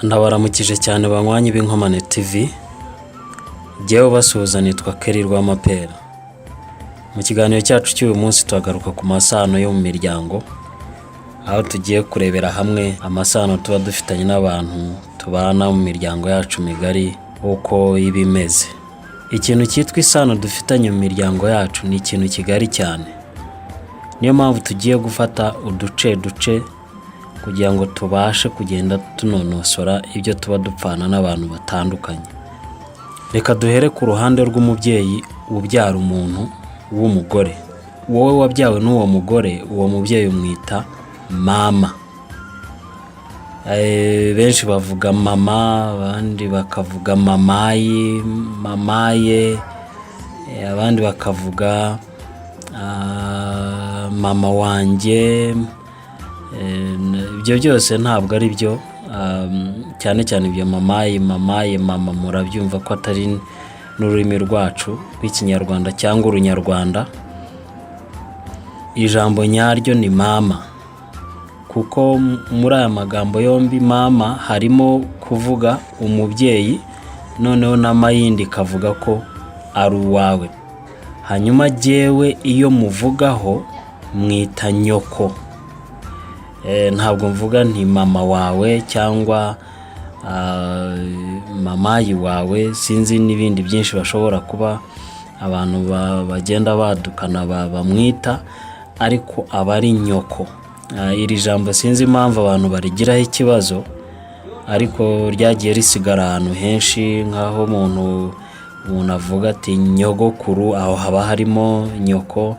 Ndabaramukije cyane banywanyi b'Inkomane TV, jyewe ubasuhuza nitwa Kelly Rwamapera. Mu kiganiro cyacu cy'uyu munsi turagaruka ku masano yo mu miryango, aho tugiye kurebera hamwe amasano tuba dufitanye n'abantu tubana mu miryango yacu migari uko iba imeze. Ikintu cyitwa isano dufitanye mu miryango yacu ni ikintu kigari cyane. Niyo mpamvu tugiye gufata uduce duce kugira ngo tubashe kugenda tunonosora ibyo tuba dupfana n'abantu batandukanye. Reka duhere ku ruhande rw'umubyeyi ubyara umuntu w'umugore. Wowe wabyawe n'uwo mugore, uwo mubyeyi umwita mama. Benshi bavuga mama, abandi bakavuga mamayi, mamaye, abandi bakavuga mama wanjye. Ibyo byose ntabwo ari byo, cyane cyane ibyo mamayi, mamaye, mama, murabyumva ko atari n'ururimi rwacu rw'Ikinyarwanda cyangwa Urunyarwanda. Ijambo nyaryo ni mama, kuko muri aya magambo yombi mama harimo kuvuga umubyeyi, noneho na mayindi ikavuga ko ari uwawe. Hanyuma jyewe iyo muvugaho mwita nyoko. Ntabwo mvuga nti mama wawe cyangwa mamayi wawe, sinzi n'ibindi byinshi bashobora kuba abantu bagenda badukana bamwita, ariko aba ari nyoko. Iri jambo sinzi impamvu abantu barigiraho ikibazo, ariko ryagiye risigara ahantu henshi, nk'aho umuntu avuga ati nyogokuru, aho haba harimo nyoko,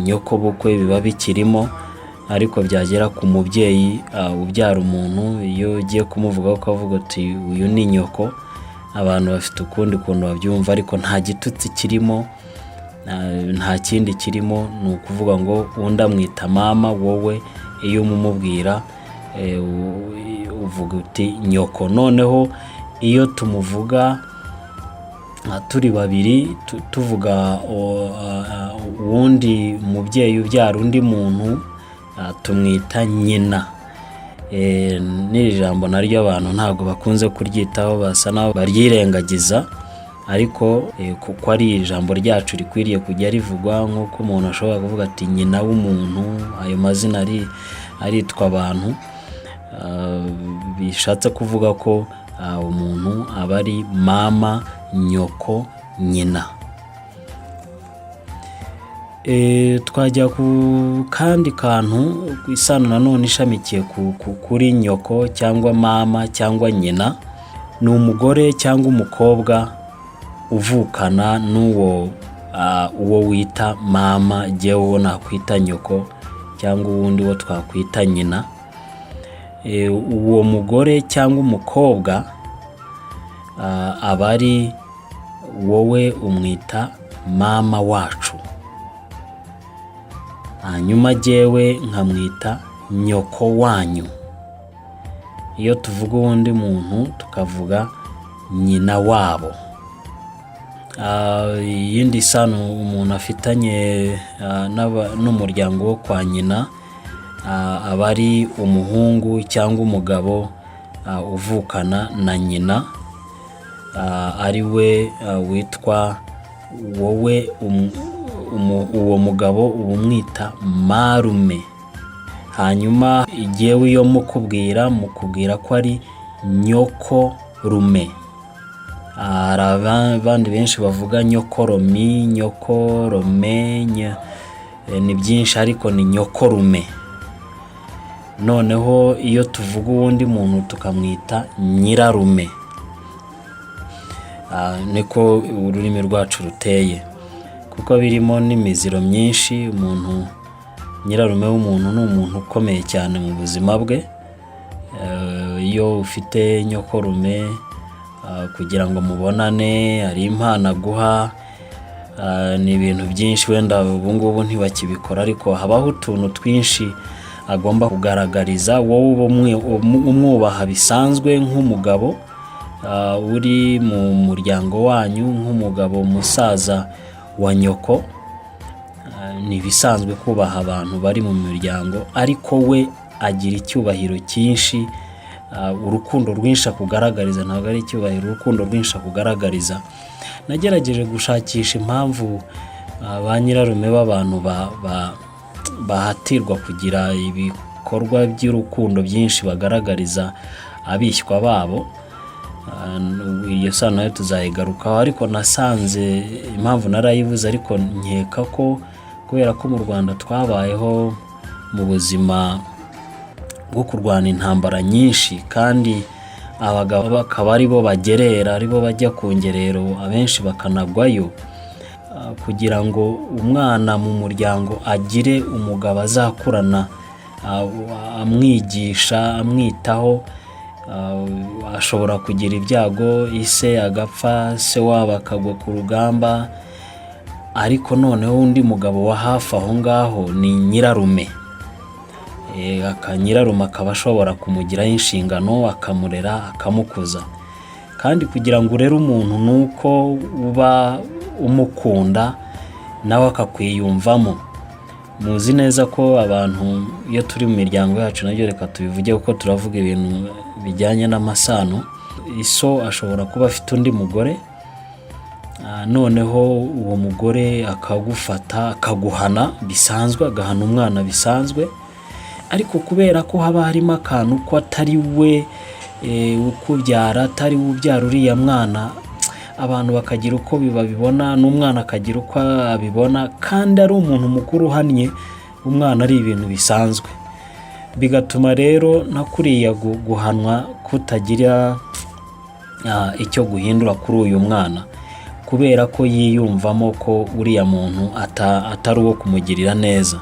nyokobukwe biba bikirimo, ariko byagera ku mubyeyi ubyara umuntu, iyo ugiye kumuvugaho ukavuga uti uyu ni nyoko, abantu bafite ukundi kuntu babyumva, ariko nta gitutsi kirimo, nta kindi kirimo, ni ukuvuga ngo undi amwita mama, wowe iyo umumubwira uvuga uti nyoko. Noneho iyo tumuvuga turi babiri, tuvuga uwundi mubyeyi ubyara undi muntu, tumwita nyina. N'iri jambo naryo abantu ntabwo bakunze kuryitaho, basa n'aho baryirengagiza, ariko kuko ari ijambo ryacu rikwiriye kujya rivugwa, nk'uko umuntu ashobora kuvuga ati nyina w'umuntu, ayo mazina aritwa abantu, bishatse kuvuga ko umuntu aba ari mama, nyoko, nyina. Twajya ku kandi kantu, isano nanone ishamikiye kuri nyoko cyangwa mama cyangwa nyina, ni umugore cyangwa umukobwa uvukana n'uwo uwo wita mama, jyewe uwo nakwita nyoko cyangwa uwundi wo twakwita nyina. Uwo mugore cyangwa umukobwa aba ari wowe umwita mama wacu, hanyuma jyewe nkamwita nyoko wanyu. Iyo tuvuga uwundi muntu tukavuga nyina wabo. Iyindi sano umuntu afitanye n'umuryango wo kwa nyina, aba ari umuhungu cyangwa umugabo uvukana na nyina, ari we witwa wowe uwo mugabo uba umwita marume. Hanyuma jyewe iyo mukubwira ko ari nyokorume. Hari abandi benshi bavuga nyokoromi, nyokorome, ni byinshi ariko ni nyokorume. Noneho iyo tuvuga uwundi muntu tukamwita nyirarume. Niko ururimi rwacu ruteye, kuko birimo n'imiziro myinshi. Umuntu nyirarume w'umuntu ni umuntu ukomeye cyane mu buzima bwe. Iyo ufite nyokorume, kugira ngo mubonane hari impano aguha, ni ibintu byinshi, wenda ubu ngubu ntibakibikora, ariko habaho utuntu twinshi agomba kugaragariza wowe uba umwubaha bisanzwe nk'umugabo uri mu muryango wanyu, nk'umugabo musaza wa nyoko. Ni ibisanzwe kubaha abantu bari mu miryango, ariko we agira icyubahiro cyinshi. Urukundo rwinshi akugaragariza ntabwo ari icyubahiro, urukundo rwinshi akugaragariza. Nagerageje gushakisha impamvu ba nyirarume b'abantu bahatirwa kugira ibikorwa by'urukundo byinshi bagaragariza abishywa babo. Iyo sano nayo tuzayigarukaho, ariko nasanze impamvu narayivuze, ariko nkeka ko kubera ko mu Rwanda twabayeho mu buzima bwo kurwana intambara nyinshi, kandi abagabo bakaba ari bo bagerera, ari bo bajya ku ngerero, abenshi bakanagwayo, kugira ngo umwana mu muryango agire umugabo azakurana, amwigisha, amwitaho. Ashobora kugira ibyago, ise agapfa, se wabo akagwa ku rugamba, ariko noneho undi mugabo wa hafi aho ngaho ni nyirarume. Nyirarume akaba ashobora kumugiraho inshingano, akamurera, akamukuza. Kandi kugira ngo urere umuntu ni uko uba umukunda, nawe akakwiyumvamo. Muzi neza ko abantu iyo turi mu miryango yacu, nabyo reka tubivuge kuko turavuga ibintu bijyanye n'amasano, iso ashobora kuba afite undi mugore, noneho uwo mugore akagufata, akaguhana bisanzwe, agahana umwana bisanzwe, ariko kubera ko haba harimo akantu ko atari we ukubyara, atari we ubyara uriya mwana, abantu bakagira uko babibona, n'umwana akagira uko abibona, kandi ari umuntu mukuru uhannye umwana, ari ibintu bisanzwe. Bigatuma rero na kuriya guhanwa kutagira icyo guhindura kuri uyu mwana, kubera ko yiyumvamo ko uriya muntu atari uwo kumugirira neza.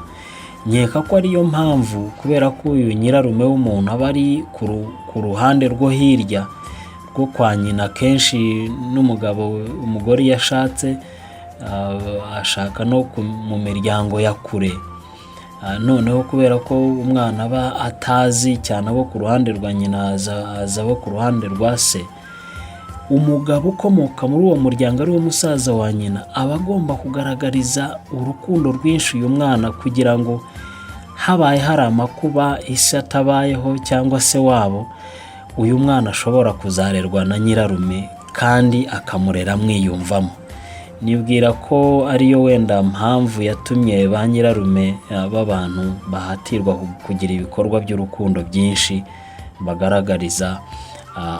Nkeka ko ariyo mpamvu, kubera ko uyu nyirarume w'umuntu aba ari ku ruhande rwo hirya rwo kwa nyina kenshi, n'umugabo, umugore iyo ashatse, ashaka no mu miryango ya kure. Noneho kubera ko umwana aba atazi cyane abo ku ruhande rwa nyina, aza abo ku ruhande rwa se, umugabo ukomoka muri uwo muryango, ari wo musaza wa nyina, aba agomba kugaragariza urukundo rwinshi uyu mwana, kugira ngo habaye hari amakuba, ise atabayeho cyangwa se wabo, uyu mwana ashobora kuzarerwa na nyirarume kandi akamurera amwiyumvamo. Nibwira ko ariyo wenda mpamvu yatumye ba nyirarume b'abantu bahatirwa kugira ibikorwa by'urukundo byinshi bagaragariza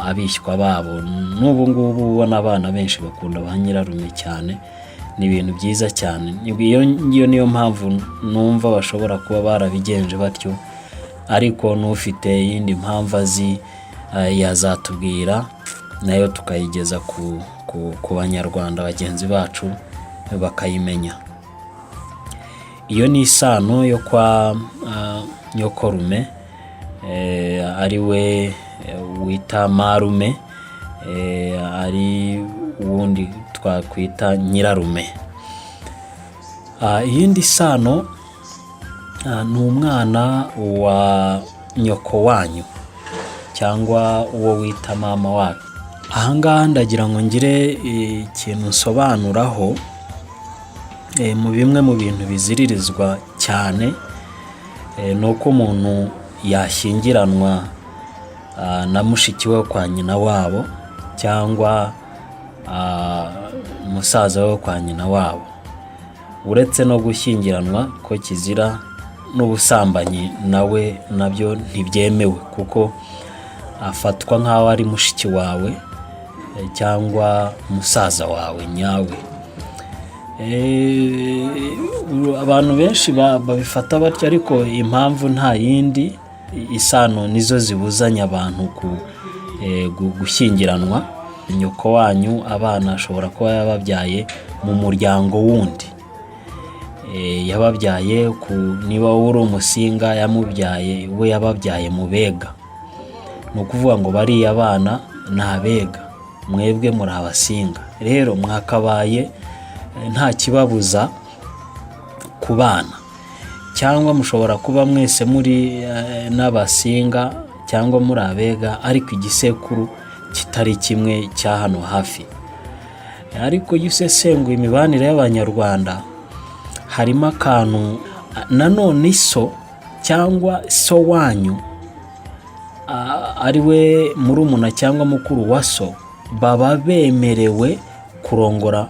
abishywa babo. N'ubu ngubu ubona abana benshi bakunda ba nyirarume cyane, ni ibintu byiza cyane. Iyo ngiyo niyo mpamvu numva bashobora kuba barabigenje batyo, ariko n'ufite iyindi mpamvu azi yazatubwira, nayo tukayigeza ku Banyarwanda bagenzi bacu bakayimenya. Iyo ni isano yo kwa nyokorume, ari we wita marume, ari uwundi twakwita nyirarume. Iyindi sano ni umwana wa nyoko wanyu cyangwa uwo wita mama wacu. Ahangaha ndagira ngo ngire ikintu nsobanuraho. Mu bimwe mu bintu biziririzwa cyane ni uko umuntu yashyingiranwa na mushiki we kwa nyina wabo cyangwa musaza we kwa nyina wabo. Uretse no gushyingiranwa ko kizira, n'ubusambanyi nawe nabyo ntibyemewe, kuko afatwa nk'aho ari mushiki wawe cyangwa musaza wawe nyawe. Abantu benshi babifata batyo, ariko impamvu nta yindi, isano nizo zibuzanya abantu gushyingiranwa. Nyoko wanyu abana ashobora kuba yababyaye mu muryango wundi, yababyaye niba wowe uri Umusinga, yamubyaye, we yababyaye mu Bega. Ni ukuvuga ngo bariya bana ni Abega, mwebwe muri Abasinga. Rero mwakabaye nta kibabuza kubana, cyangwa mushobora kuba mwese muri n'Abasinga cyangwa muri Abega, ariko igisekuru kitari kimwe cya hano hafi. Ariko iyo usesenguye imibanire y'Abanyarwanda, harimo akantu nanone, iso cyangwa so wanyu. ari we murumuna cyangwa mukuru wa so, baba bemerewe kurongora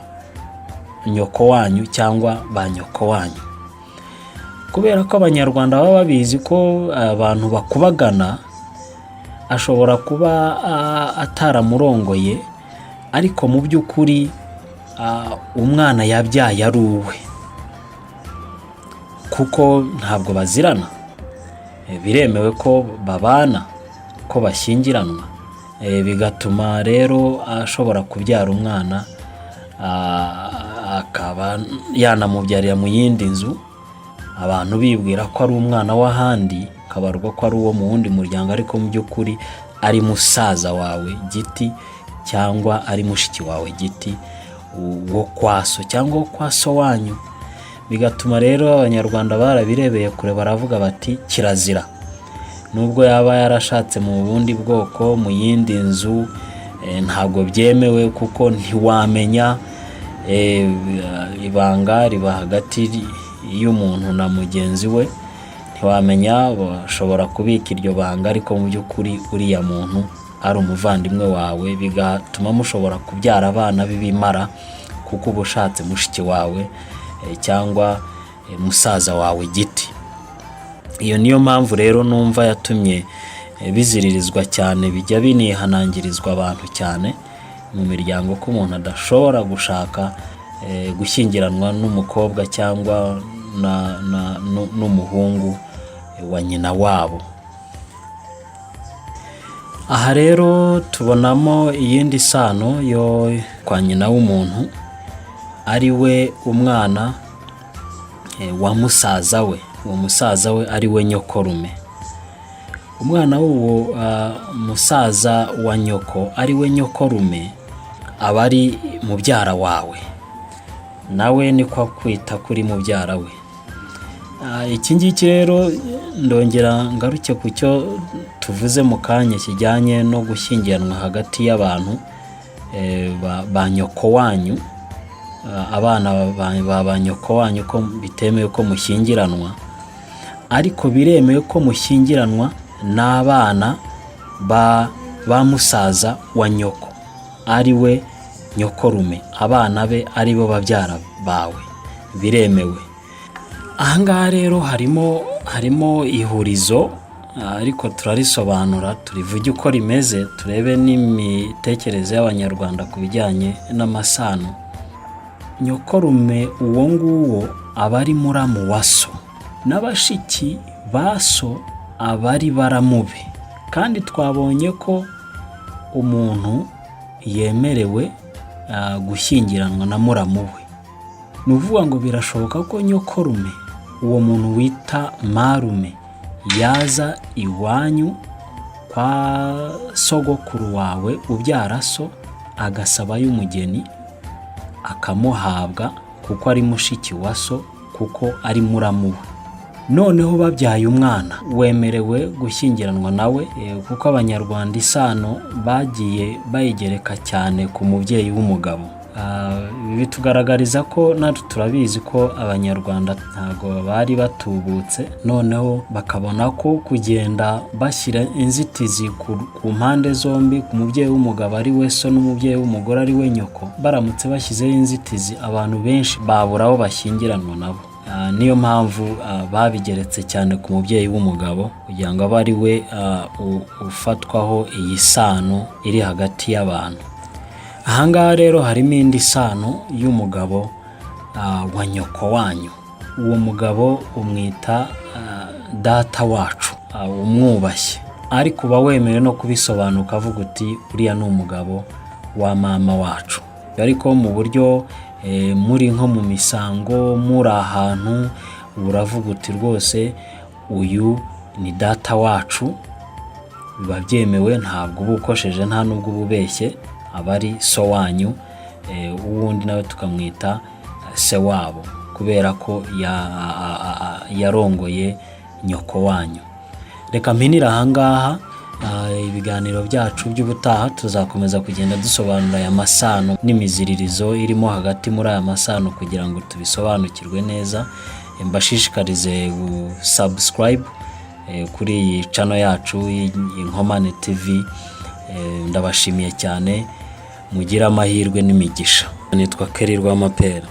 nyoko wanyu cyangwa ba nyoko wanyu, kubera ko Abanyarwanda baba babizi ko abantu bakubagana. Ashobora kuba ataramurongoye, ariko mu by'ukuri umwana yabyaye ari uwe, kuko ntabwo bazirana. Biremewe ko babana, ko bashyingiranwa. Bigatuma rero ashobora kubyara umwana, akaba yanamubyarira mu yindi nzu, abantu bibwira ko ari umwana w'ahandi, akabarwa ko ari uwo mu wundi muryango, ariko mu by'ukuri ari musaza wawe giti cyangwa ari mushiki wawe giti wo kwa so cyangwa wo kwa so wanyu. Bigatuma rero Abanyarwanda barabirebeye kure, baravuga bati: "Kirazira, nubwo yaba yarashatse mu bundi bwoko, mu yindi nzu, ntabwo byemewe, kuko ntiwamenya, ibanga riba hagati y'umuntu na mugenzi we. Ntiwamenya, bashobora kubika iryo banga, ariko mu by'ukuri uriya muntu ari umuvandimwe wawe, bigatuma mushobora kubyara abana b'ibimara, kuko uba ushatse mushiki wawe cyangwa musaza wawe giti." Iyo niyo mpamvu rero numva yatumye biziririzwa cyane, bijya binihanangirizwa abantu cyane mu miryango ko umuntu adashobora gushaka, gushyingiranwa n'umukobwa cyangwa n'umuhungu wa nyina wabo. Aha rero tubonamo iyindi sano yo kwa nyina w'umuntu, ari we umwana wa musaza we, uwo musaza we ari we nyokorume. Umwana w'uwo musaza wa nyoko ari we nyokorume aba ari mubyara wawe, nawe niko akwita kuri mubyara we. Iki ngiki rero ndongera ngaruke ku cyo tuvuze mu kanya kijyanye no gushyingiranwa hagati y'abantu ba nyoko wanyu, abana ba nyoko wanyu, ko bitemewe ko mushyingiranwa, ariko biremewe ko mushyingiranwa n'abana ba musaza wa nyoko ari we nyokorume, abana be ari bo babyara bawe, biremewe. Ahangaha rero harimo ihurizo, ariko turarisobanura, turivuge uko rimeze, turebe n'imitekerereze y'Abanyarwanda ku bijyanye n'amasano. Nyokorume uwo nguwo aba ari muramu wa so, n'abashiki ba so aba ari baramu be, kandi twabonye ko umuntu yemerewe gushyingiranwa na muramu we. Ni ukuvuga ngo birashoboka ko nyokorume, uwo muntu wita marume, yaza iwanyu kwa sogokuru wawe ubyara so, agasabayo umugeni, akamuhabwa kuko ari mushiki wa so, kuko ari muramu we. Noneho babyaye umwana, wemerewe gushyingiranwa nawe, kuko Abanyarwanda isano bagiye bayigereka cyane ku mubyeyi w'umugabo. Ibi bitugaragariza ko natwe turabizi ko Abanyarwanda ntabwo bari batubutse, noneho bakabona ko kugenda bashyira inzitizi ku mpande zombi, ku mubyeyi w'umugabo ari we so n'umubyeyi w'umugore ari we nyoko, baramutse bashyizeho inzitizi abantu benshi babura aho bashyingiranwa nabo. Niyo mpamvu babigeretse cyane ku mubyeyi w'umugabo, kugira ngo abe ari we ufatwaho iyi sano iri hagati y'abantu. Ahangaha rero harimo indi sano y'umugabo wa nyoko wanyu. Uwo mugabo umwita data wacu, umwubashye, ariko uba wemerewe no kubisobanura ukavuga uti: "Uriya ni umugabo wa mama wacu." Ariko mu buryo muri nko mu misango, muri ahantu, uravuga uti: "Rwose uyu ni data wacu." Biba byemewe, ntabwo uba ukosheje, nta n'ubwo uba ubeshye, aba ari so wanyu. Uwundi nawe tukamwita se wabo kubera ko yarongoye nyoko wanyu. Reka mpinire ahangaha. Ibiganiro byacu by'ubutaha tuzakomeza kugenda dusobanura aya masano n'imiziririzo irimo hagati muri aya masano kugira ngo tubisobanukirwe neza. Mbashishikarize gusubscribe. kuri iyi channel yacu Inkomane TV. Ndabashimiye cyane, mugire amahirwe n'imigisha. Nitwa Kelly Rwamapera.